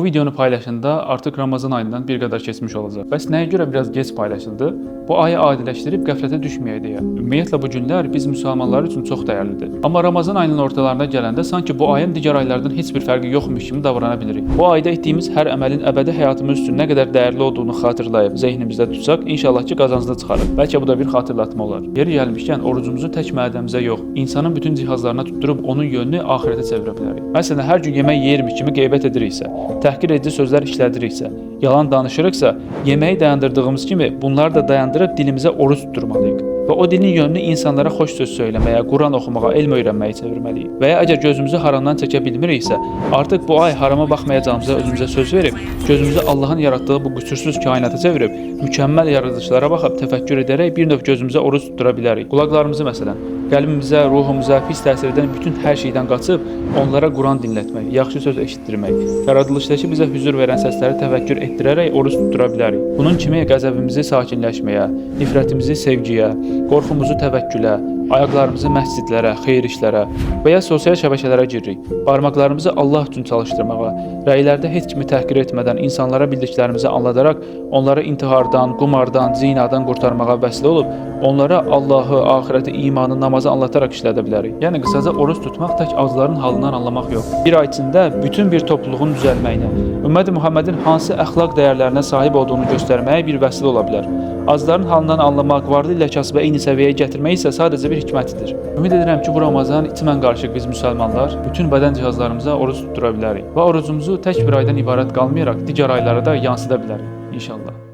videonu paylaşanda artıq Ramazan ayından bir qədər keçmiş olacaq. Bəs nəyə görə biraz gec paylaşıldı? Bu ayı adiləşdirib qəflətə düşməyək deyə. Ümumiyyətlə bu günlər biz müsəlmanlar üçün çox dəyərlidir. Amma Ramazan ayının ortalarına gələndə sanki bu ayın digər aylardan heç bir fərqi yoxmuş kimi davrana bilirik. Bu ayda etdiyimiz hər əməlin əbədi həyatımız üçün nə qədər dəyərli olduğunu xatırlayıb zehnimizdə tutsaq, inşallah ki qazanclı çıxarıq. Bəlkə bu da bir xatırlatma olar. Yeri gəlmişkən orucumuzu tək mədəmizə yox, insanın bütün cihazlarına tutdurub onun yönünü axirətə çevirə bilərik. Məsələn, hər gün yemək yeyirmiş kimi qeybət ediriksə, təhqir edici sözlər işlədiriksə, yalan danışırıqsa, yeməyi dayandırdığımız kimi bunları da dayandırıb dilimizə oruc tutturmalıyıq. Və o dilin yönünü insanlara xoş söz söyləməyə, Quran oxumağa, elm öyrənməyə çevirməliyik. Və ya əgər gözümüzü haramdan çəkə bilmiriksə, artıq bu ay harama baxmayacağımıza özümüzə söz verib, gözümüzü Allahın yaratdığı bu qüsursuz kainata çevirib, mükəmməl yaradılışlara baxıb təfəkkür edərək bir növ gözümüzə oruc tutdura bilərik. Qulaqlarımızı məsələn, qəlbimizə, ruhumuza pis təsir edən bütün hər şeydən qaçıb onlara Quran dinlətmək, yaxşı söz eşitdirmək, yaradılışdakı bizə hüzur verən səsləri təfəkkür etdirərək oruc tutdura bilərik. Bunun kimi qəzəbimizi sakinləşməyə, nifrətimizi sevgiyə, qorxumuzu təvəkkülə, ayaqlarımızı məscidlərə, xeyir işlərə və ya sosial şəbəkələrə giririk. Barmaqlarımızı Allah üçün çalışdırmağa, rəylərdə heç kimi təhqir etmədən insanlara bildiklərimizi anladaraq onları intihardan, qumardan, zinadan qurtarmağa vəsilə olub, onlara Allahı, axirəti, imanı, namazı anlataraq işlədə bilərik. Yəni qısaca oruc tutmaq tək azların halından anlamaq yox. Bir ay içində bütün bir topluluğun düzəlməyinə, ümməti Muhammedin hansı əxlaq dəyərlərinə sahib olduğunu göstərməyə bir vəsilə ola bilər. Azların halından anlamaq, varlı ilə kasıbı eyni səviyyəyə gətirmək isə sadəcə bir hikmətidir. Ümid edirəm ki, bu Ramazan içimən qarışıq biz müsəlmanlar bütün bədən cihazlarımıza oruc tutdura bilərik və orucumuzu tək bir aydan ibarət qalmayaraq digər aylara da yansıda bilərik inşallah.